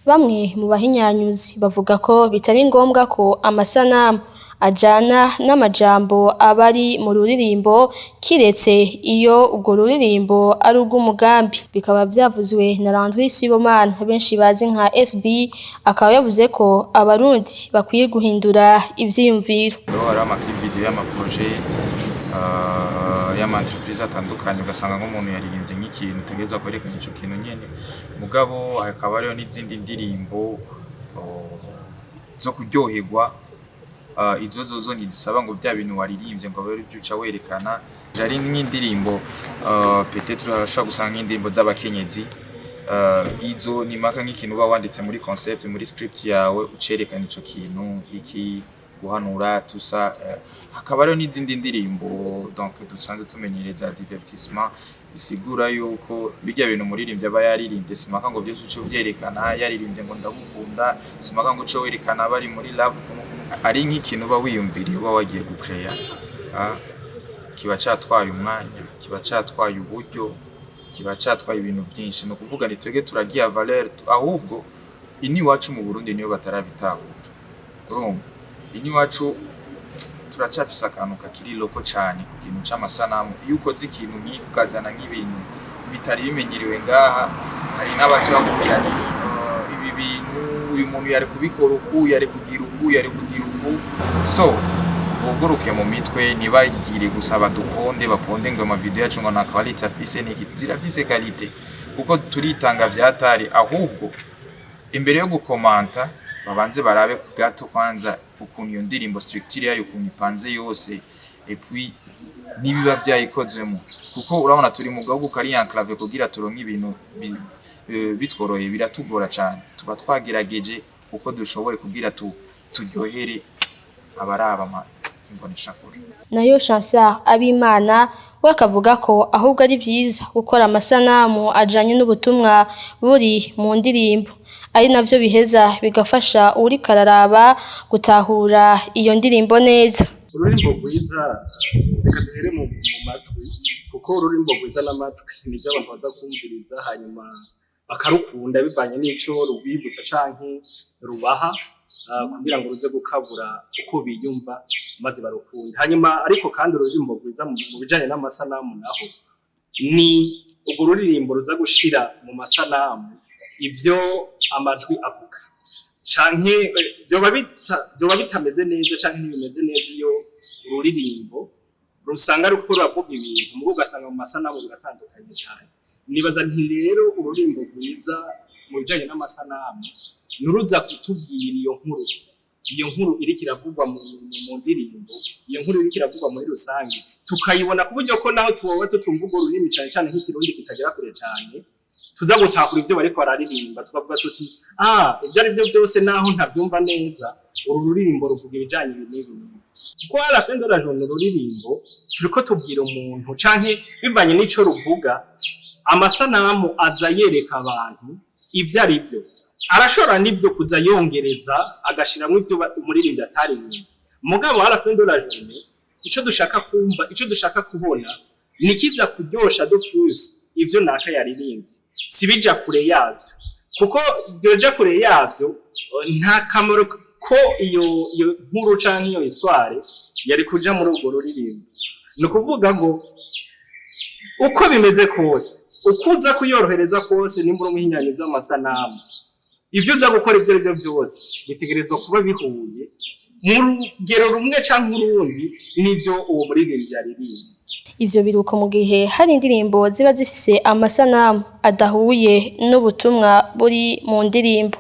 Bamwe mu bahinyanyuzi bavuga ko bitari ngombwa ko amasanamu ajana n'amajambo aba ari mu ruririmbo, kiretse iyo urwo ruririmbo ari urw'umugambi. Bikaba vyavuzwe na Landry Sibomana benshi bazi nka SB, akaba yavuze ko Abarundi bakwiye guhindura ivyiyumviro. Hariho ama clip vidéo y'ama projets, y'ama entreprise atandukanye, ugasanga nk'umuntu yaririmbye nk'ikintu utegerezwa kwerekana ico kintu nyene. Mugabo hakaba hariho n'izindi ndirimbo zo kuryoherwa. Izo zozo ntizisaba ngo vya bintu waririmbye ngo abe arivyo uca werekana. Ari nk'indirimbo, peut-être urashobora gusanga nk'indirimbo z'abakenyezi, izo ni mpaka nk'ikintu uba wanditse muri concept, muri script yawe, ucerekana ico kintu iki guhanura tusa. Hakaba hariho n'izindi ndirimbo donc dusanzwe tumenyereza divertissement, bisigura yuko birya bintu umuririmbyi aba yaririmbye simpaka ngo vyose uce uvyerekana. Yaririmbye ngo "Ndagukunda", simpaka ngo uce werekana bari muri love. Ari nk'ikintu uba wiyumviriye, uba wagiye gucreya, kiba catwaye umwanya, kiba catwaye uburyo, kiba catwaye ibintu vyinshi. Ni ukuvuga ni twebwe turagiha valeur, ahubwo ini iwacu mu Burundi niyo batarabitahura. Urumva, ini iwacu turacafise akantu kakiri loko cane ku kintu c'amasanamu. Iyo ukoze ikintu nk'iki, ukazana nk'ibintu bitari bimenyerewe ngaha, hari n'abaca bakubwira ni ibi bintu uyu muntu yari kubikora uku, yari kugira uku, yari kugira uku. So buguruke mu mitwe, ntibagire gusa baduponde, baponde ngo ama vidéo yacu ngo nta qualité afise. Niki zirafise qualité, kuko turitanga vyatari. Ahubwo imbere yo gukomanta babanze barabe gato kwanza ukuntu iyo ndirimbo, structure yayo, ukuntu ipanze yose, et puis n'ibiba vyayikozwemo, kuko urabona turi mu gahugu kari enclavé. Kugira turonke ibintu bitworoheye biratugora cane. Tuba twagerageje uko dushoboye kugira turyohere abaraba imboneshakure. Nayo Chancel Abimana we akavuga ko ahubwo ari vyiza gukora amasanamu ajanye n'ubutumwa buri mu ndirimbo, ari navyo biheza bigafasha uwuriko araraba gutahura iyo ndirimbo neza. Ururimbo rwiza, reka duhere mu majwi, kuko ururimbo rwiza n'amajwi nivyo abantu baza kumviriza, hanyuma bakarukunda bivanye n'ico rubibutsa canke rubaha, kugira ngo ruze gukabura uko biyumva maze barukunde. Hanyuma ariko kandi ururimbo rwiza mu bijanye n'amasanamu naho ni urwo ruririmbo ruza gushira mu masanamu ivyo amajwi avuga, canke vyoba bitameze neza canke ntibimeze neza iyo ururirimbo rusanga ruko ruravuga ibintu, mugo ugasanga mu masanamu biratandukanye cyane. Nibaza nti rero ururirimbo rwiza mu bijanye n'amasanamu nuruza kutubwira iyo nkuru iriko iravugwa mu ndirimbo, iyo nkuru iriko iravugwa muri rusange, tukayibona ku buryo ko naho tuwoba tutumva urwo rurimi, cane cane nk'Ikirundi kitagera kure cane, tuza gutahura ivyo bariko bararirimba, tukavuga tuti: "Ah, ivyo ari byo byose, naho ntavyumva neza, uru ruririmbo ruvuga ibijanye ibi n'ibi n'ibi." Kuko à la fin de la journée, ururirimbo turiko tubwira umuntu canke bivanye n'ico ruvuga, amasanamu aza yereka abantu ivyo ari byo. Arashobora n'ivyo kuza yongereza, agashiramwo ivyo umuririmbyi ataririmbye. Mugabo à la fin de la journée, ico dushaka kumva, ico dushaka kubona, nikiza kuryosha de plus ivyo naka yaririmbye, si bija kure yavyo, kuko vyoja kure yavyo nta kamaro ko iyo nkuru canke iyo histoire yari kuja muri urwo ruririmbo. Ni ukuvuga ngo uko bimeze kose, uko uza kuyorohereza kose, nimba uri umuhinyanyuzi w'amasanamu, ivyo uza gukora, ivyo arivyo vyose, bitegerezwa kuba bihuye mu rugero rumwe canke urundi n'ivyo uwo muririmbyi yaririmbye. Ivyo biruko mu gihe hari indirimbo ziba zifise amasanamu adahuye n'ubutumwa buri mu ndirimbo.